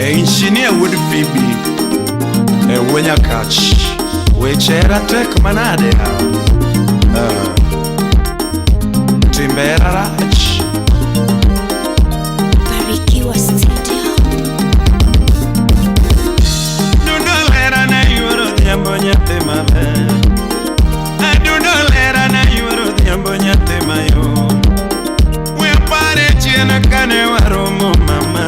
Engineer wuod Phoebe e wuo Nyakach. Weche hera tek manade yawa. Ah. Timbe hera rach. Barikiwa Studio. Dundo lera na yuoro odhiambo nyathi maber. Adundo lera na yuoro odhiambo nyathi mayom. We apare chien kane waromo mama.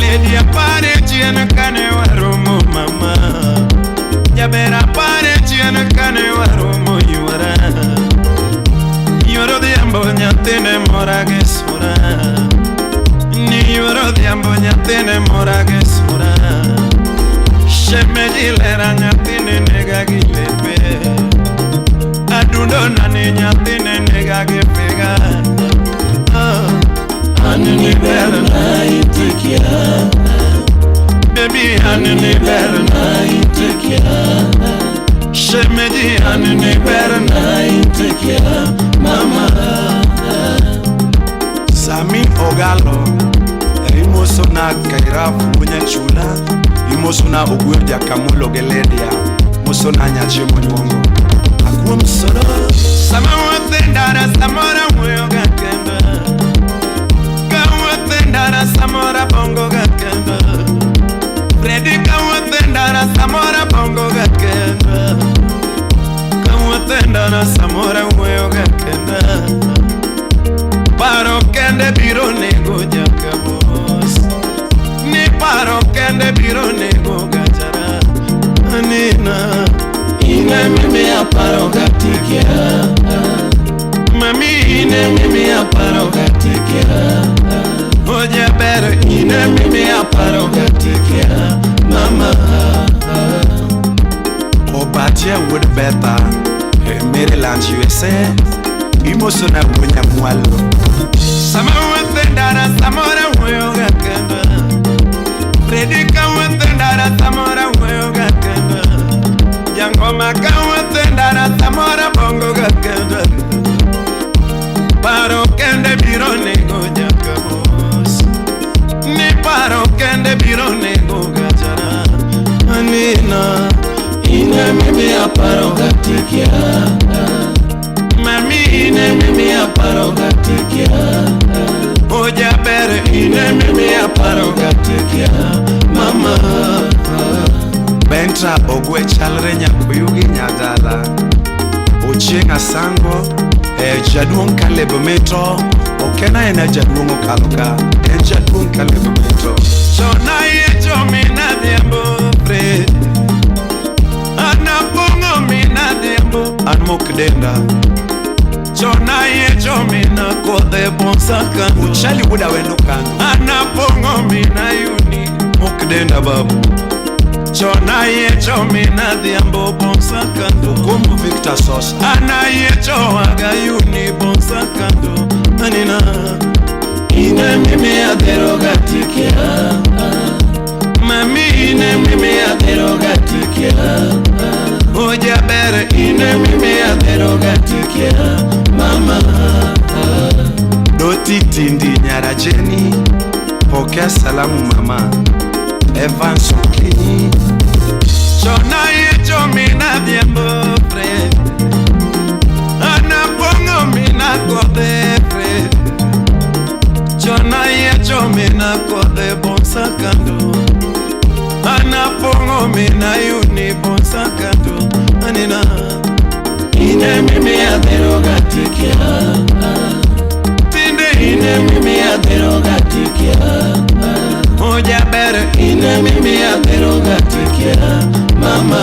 Lady apare chien kane waromo mama. Jaber apare chien kane waromo yuora. Yuoro odhiambo nyathine mora gi sura. Ni yuoro odhiambo nyathine mora gi sura. Shemeji lera nyathine nega gi lepe. Adundo nani nyathine nega gi figa. Ah, an ni ber na itikia. Baby an ni ber na itikia. Shemeji an ni ber na itikia. Mama. Sami Ogalo imoso na Kairaf Munyachula imoso na Ogweyo Jakamulo gi Lydia moso na Nyachiemo Nyuongo akuom soro sama wuothe ndara samoro awuoyo ga kenda kawuothe ndara samoro abongo ga kenda Fredi kawuothe ndara samoro abongo ga kenda kawuothe ndara samoro awuoyo ga kenda paro kende biro nego jakabos ni paro kende biro nego gachara anina ine mimi aparo gatikia mami ine mimi aparo gatikia ojaber ine mimi aparo gatikia mama Obatia wuod Betha e Maryland USA imoso na wuo Nyamwalo sama wuothe ndara samoro awuoyo ga kenda Fredi kawuothe ndara samoro awuoyo ga kenda Jangoma kawuothe ndara samoro abongo ga kenda Paro kende biro nego jakabos Ni paro kende biro nego gachara Anina ine mimi aparo gatikia Mami ine mimi aparo gatikia Ojaber ine mimi aparo gatikia Mama Bentra Ogwe chalre nyakuyugi nyadala Ochieng' Asango jaduong' Caleb Mito ok en aena jaduong' okalo ka en jaduong' Caleb Mito Chon ayiecho min adhiambo Fred an apong'o min adhiambo an mok denda Chon ayiecho min akodhe bonsa kando Uchali wuod Awendo kando an apong'o min ayuni mok denda babu Chon ayiecho min adhiambo bonsa kando Kumbu Victor Sosa an ayiecho agayuni bonsa kando anina ine mimi adhero gatikia mami ine mimi adhero gatikia ojaber ine mimi adhero gatikia mama Doti Tindi Nyarajeni pokea salamu mama Evans Okinyi Chon ayiecho min adhiambo Fred an apong'o min akodhe Fred Chon ayiecho min akodhe bonsa kando an apong'o min ayuni bonsa kando anina ine mimi adhero gatikia tinde ine mimi adhero gatikia ojaber ine mimi adhero gatikia mama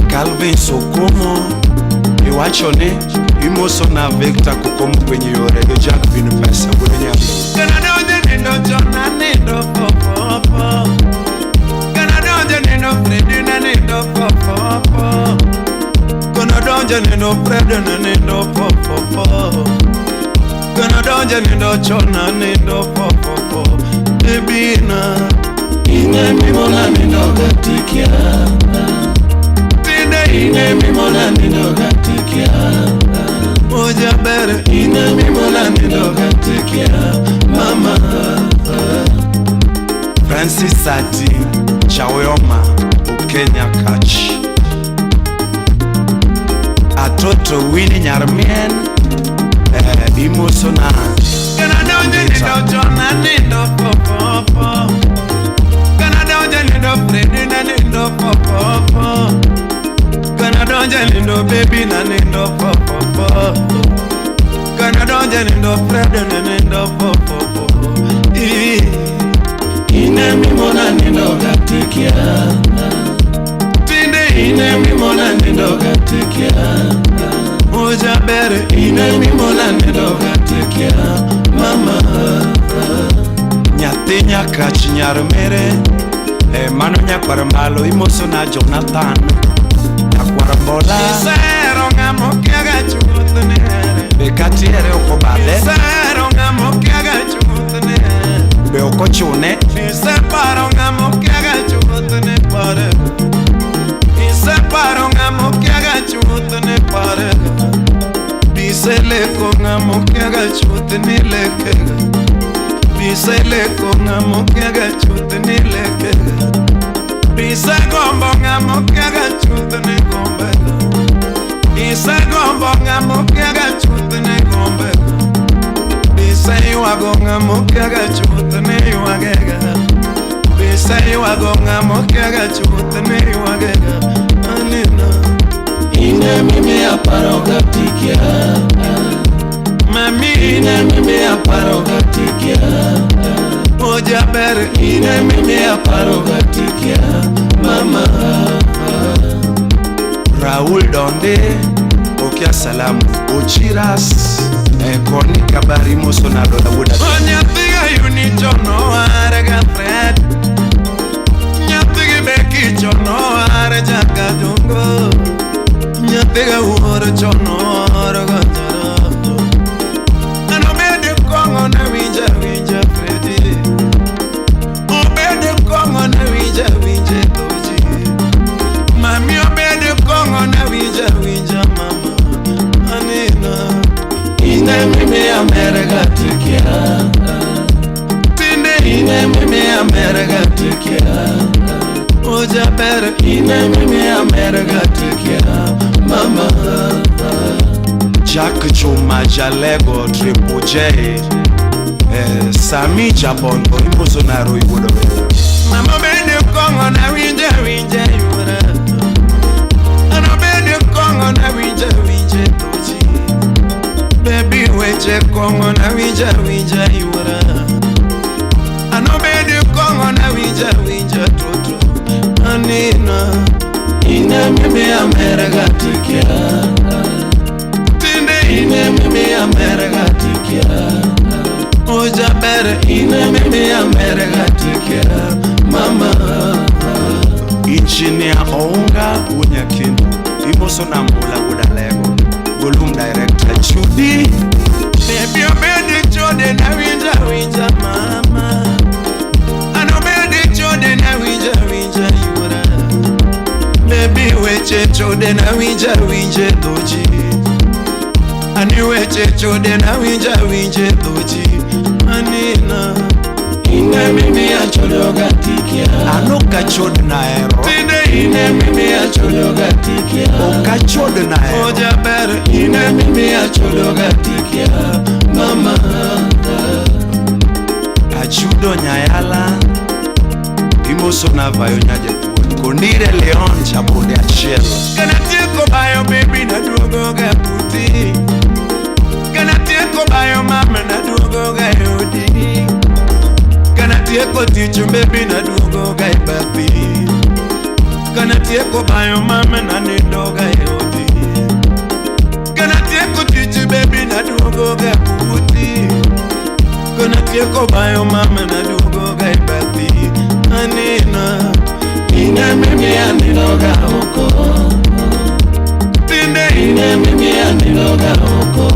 Calvin Sokomo iwacho ni imoso na Victor Kokomo kwenye yore gi Jack Bin Pesa wuod Nyaluo Kana donjo nindo chon anindo fofofo Kana donjo nindo Fredi na nindo fofofo Kana donjo nindo Fredi na nindo fofofo Kana donjo nindo chon anindo fofofo Ebina ine mimona nindo gatikia Tinde ine mimona nindo gatikia Ojaber ine mimona nindo gatikia mama. Francis Sati Chaweoma Okenya Kach Atoto Winnie Nyarmien Imosona Kana donje nindo chon anindo fofofo. Kana donje nindo Fredi na nindo fofofo. Kana donje nindo baby na nindo fofofo. Kana donje nindo Fredi na nindo fofofo. Ine mimona nindo gatikia. Tinde Ine mimona nindo gatikia. Oja bere Ine mimona nindo gatikia. Mama Nyathi Nyakach nyar mere mano nyakwar malo imosona Jonathan nyakwar Mbola Isero ng'ama okiaga chuth ne here. Be katiere ok obadhe Isero ng'ama okiaga chuth ne here. Be ok ochune Iseparo ng'ama okiaga chuth ne pare. Iseparo ng'ama okiaga chuth ne pare. Biseleko ng'ama okiaga chuth ni lekega. Biseleko ng'ama okiaga chuth ni lekega. Bisegombo ng'ama okiaga chuth ne gombega. Isegombo ng'ama okiaga chuth ne gombega. Biseywago ng'ama okiaga chuth ne ywagega. Biseywago ng'ama okiaga chuth ne ywagega. Anina Ine mimi aparo gatikia. Mami Ine mimi aparo gatikia. Oja ber Ine mimi aparo gatikia. Mama Raul Donde Okia Salamu Ochiras Koni Kabari imosona Dola Wuoda Nyathiga yuni chono are ga Fred. Nyathigi beki chono are jakadongo. Nyathiga wuoro chono oro ga jaro. Ano bede kong'o na winja winja Fredi. Obede kong'o na winja winja Toji. Mami obede kong'o na winja winja mama. Anina Ine mimi amere gatikia. Tinde Ine mimi amere gatikia. Oja ber Ine mimi amere gatikia. Mama Jack Chuma Jalego Triple J Sami Jabondo imosona Roy Wuodo Mama bende kong'o na winja winja yuora. Ano bende kong'o na winja winja Toji. Baby weche kong'o na winja winja yuora. Ano bende kong'o na winja winja Toto. Anina Ine mimi amere gatikia. Tinde Ine mimi amere gatikia. Oja ber Ine mimi amere gatikia. Mama Engineer Ounga Unyakindu imosona Mbula Wuoda Lego Volume Director Judy Baby obedi chode na winja winja mama. Ano bedi chode na winja winja yuora. Baby weche chode na winja winja Toji. Ani weche chode na winja winja Toji. Anina Ine mimi achodo gatikia. Ano kachod naero Tinde Ine mimi achodo gatikia. Okachod naero Oja ber Ine mimi achodo gatikia. Mama Achudo Nyayala imosona Vayo Nyajaduong' Kondire Leon Chabonde achiel Kana tieko bayo baby na duogo ga puti. Kana tieko bayo mama na duogo ga odi. Kana tieko tich baby na duogo ga e bathi. Kana tieko bayo mama na nindo ga e odi. Kana tieko tich baby na duogo ga puti. Kana tieko bayo mama na duogo ga e bathi. Anina Ine mimi anindo ga oko. Tinde Ine mimi anindo ga oko.